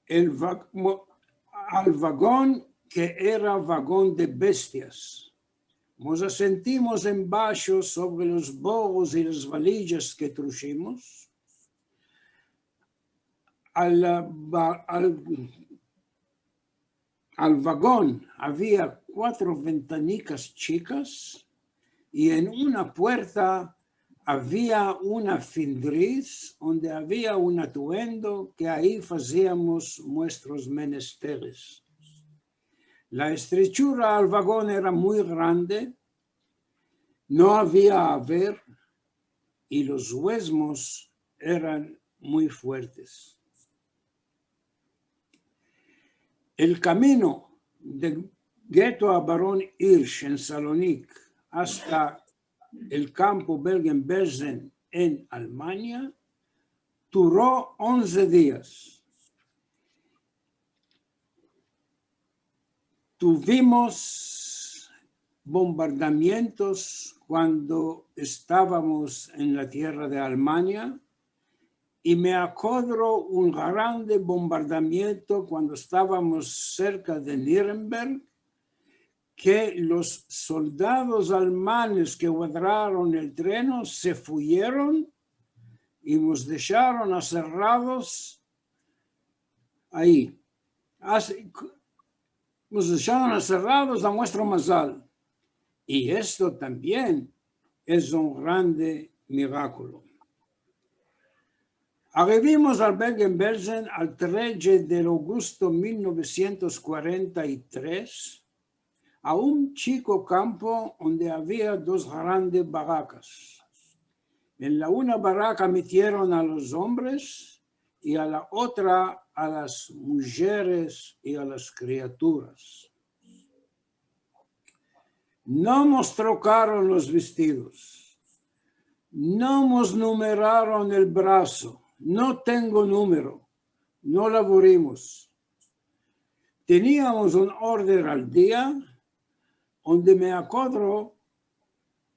el va-, mo-, al vagon ke era vagon de bestias. Mos asentimos embasho sovre los borros i las valijas ke trujimos. Al, ah, va-, al, al vagon avia kuatro ventanikas chikas i en una puerta avia una findriz onde avia un atuendo ke ayi faziamos muestros menesteres. La estrechura al vagon era muy grande, no avia aver i los uesmos eran muy fuertes. El kamino de geto a Baron Hirsch en Salonik asta el kampo Bergen-Belsen en Almanya turo onze dias. Tuvimos bombardamientos kuando estavamos en la tierra de Almanya, i me akodro un grande bombardamiento kuando estavamos serka de Nuremberg, ke los soldados almanes ke guardaron el treno se fuyeron i mos desharon aserrados ayi. As-, mos desharon aserrados a muestro mazal. I esto tambien es un grande mirakulo. Arivimos al Bergen-Belsen al treze de agosto mil novesientos kuarenta i tres, a un chiko kampo onde avia dos grandes barakas. En la una baraka metieron a los ombres i a la otra a las mujeres i a las kriaturas. No mos trokaron los vestidos. No mos numeraron el braso. No tengo numero. No lavurimos. Teniamos un order al dia, onde me akodro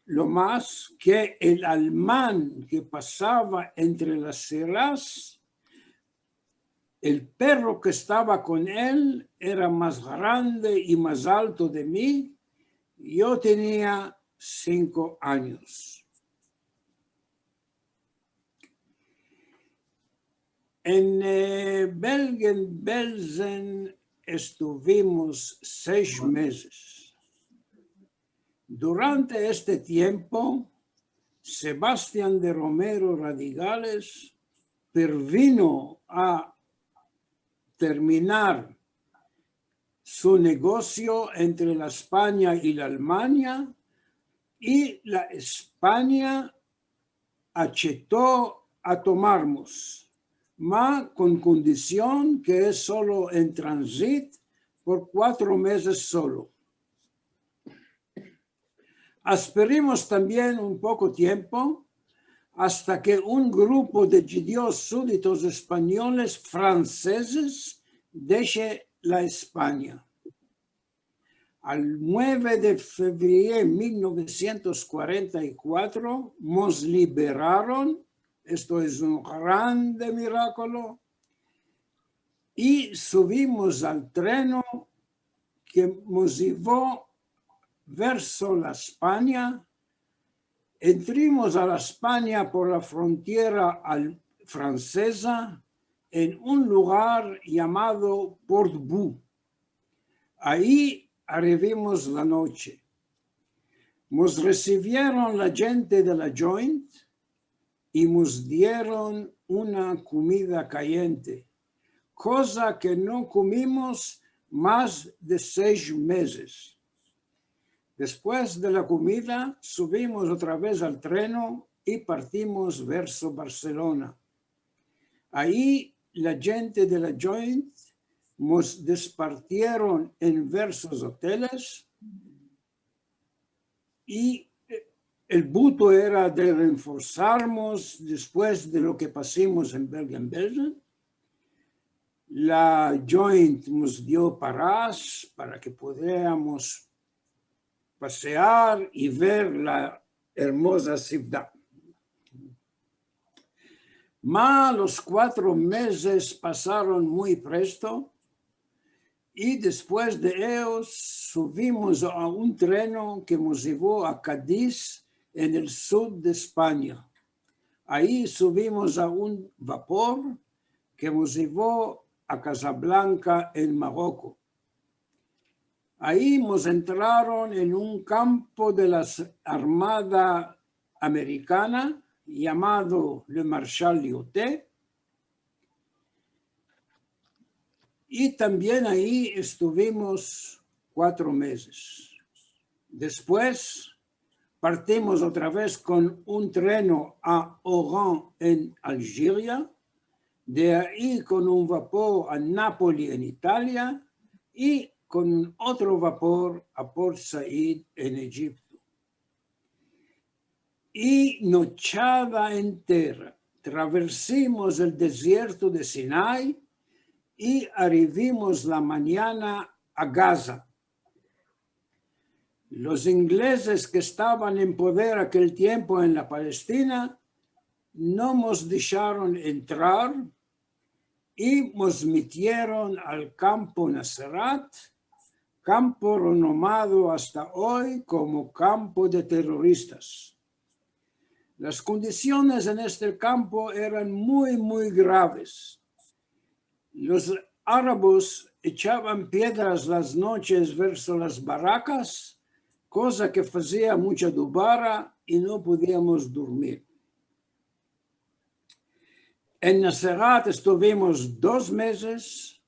lo mas ke el alman ke pasava entre las seras, el perro ke estava kon el era mas grande i mas alto de mi. Yo tenia sinko anyos. En, eh, Bergen-Belsen estuvimos sesh mezes. Durante este tiempo, Sebastian de Romero Radigales pervino a terminar su negosio entre la Espanya i la Almanya, i la Espanya acheto a tomarmos, ma kon kondision ke es solo en transit por kuatro mezes solo. Asperimos tambien un poko tiempo asta ke un grupo de djudios suditos espanyoles fransezes deshe la Espanya. Al nueve de fevrier mil novesientos kuarenta i kuatro mos liberaron, esto es un grande mirakulo, i suvimos al treno ke mos yivo verso la Espanya. Entrimos a la Espanya por la frontiera al-, franseza en un lugar yamado Port-Bouët. Ayi arivimos la noche. Mos resivieron la djente de la Joint i mos dieron una kumida kayente, koza ke no kumimos mas de sesh mezes. Despues de la kumida, suvimos otra vez al treno i partimos verso Barselona. Ayi la djente de la Joint mos despartieron en versos oteles, i, eh, el buto era de renforsarmos despues de lo ke pasimos en Bergen-Belsen. La Joint mos dio paras para ke pudiéramos pasear i ver la ermoza sivdad. Ma los kuatro mezes pasaron muy presto, i despues de eyos suvimos a un treno ke mos yivo a Kadiz, en el sud de Espanya. Ayi suvimos a un vapor ke mos yivo a Kazablanka, en Maroko. Ayi mos entraron en un kampo de la Armada amerikana yamado Le Marshal Lyautey, i tambien ayi estuvimos kuatro mezes. Despues, partimos otra vez kon un treno a Oran, en Aljiria, de ayi kon un vapor a Napoli, en Italia, i kon un otro vapor a Port Said, en Ejipto. I nochada entera traversimos el dezierto de Sinai i arivimos la manyana a Gaza. Los inglezes ke estavan en poder akel tiempo en la Palestina no mos desharon entrar i mos metieron al kampo Naserat, kampo renomado asta oy komo kampo de teroristas. Las kondisiones en este kampo eran muy, muy graves. Los arabos echavan piedras las noches verso las barakas, koza ke fazia muncha dubara i no podiamos durmir. En Naserat estuvimos dos mezes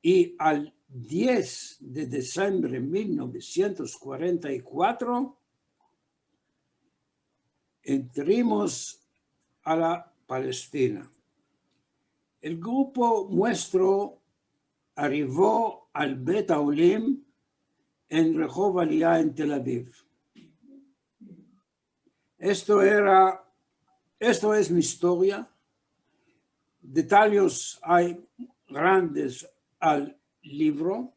i al diez de disembre mil novesientos kuarenta i kuatro entrimos a la Palestina. El grupo muestro arivo al Bet Aolim en Rehov Aliyah en Tel Aviv. Esto era, esto es mi istoria. Detayes ay grandes al livro.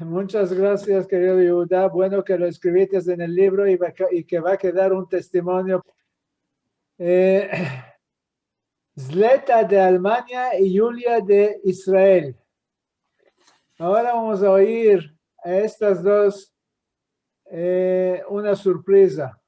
Muchas grasias, kerido Yehuda. Bueno ke lo eskriviste en el livro i va ke, i ke va a kedar un testimonio. Eh, Zleta de Almania i Yulia de Israel. Agora vamos a oyir a estas dos, eh, una surpriza.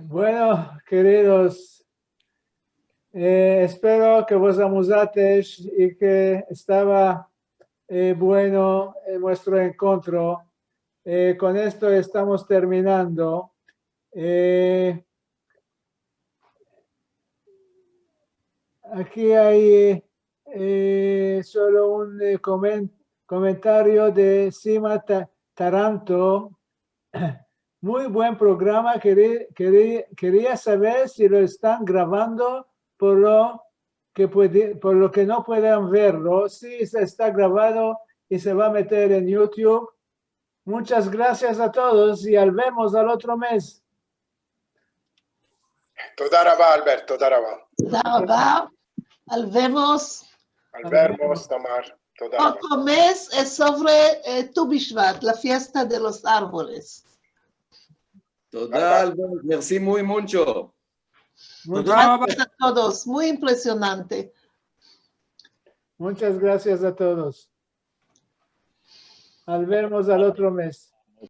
Bueno, keridos, eh, espero ke vos amuzatesh i ke estava, eh, bueno, eh, muestro enkontro. Eh, kon esto estamos terminando. Eh, aki ay, eh, solo un, eh, komen-, komentario de Sima Ta-, Taranto. Muy buen programa. Keri-, keri-, keria saver si lo estan gravando por lo ke puedi-, por lo ke no puedan verlo. Si, se esta gravado i se va a meter en YouTube. Muchas grasias a todos i al vemos al otro mez. Toda rava, Albert, toda rava. Toda rava. Al vemos. Al vemos, Tamar. Toda rava. Otro mez es sovre, eh, Tu Bishvat, la fiesta de los arvoles. Toda, Albert, mersi muy muncho. Muchas grasias a todos, muy impresionante. Muchas grasias a todos. Al vemos al otro mez.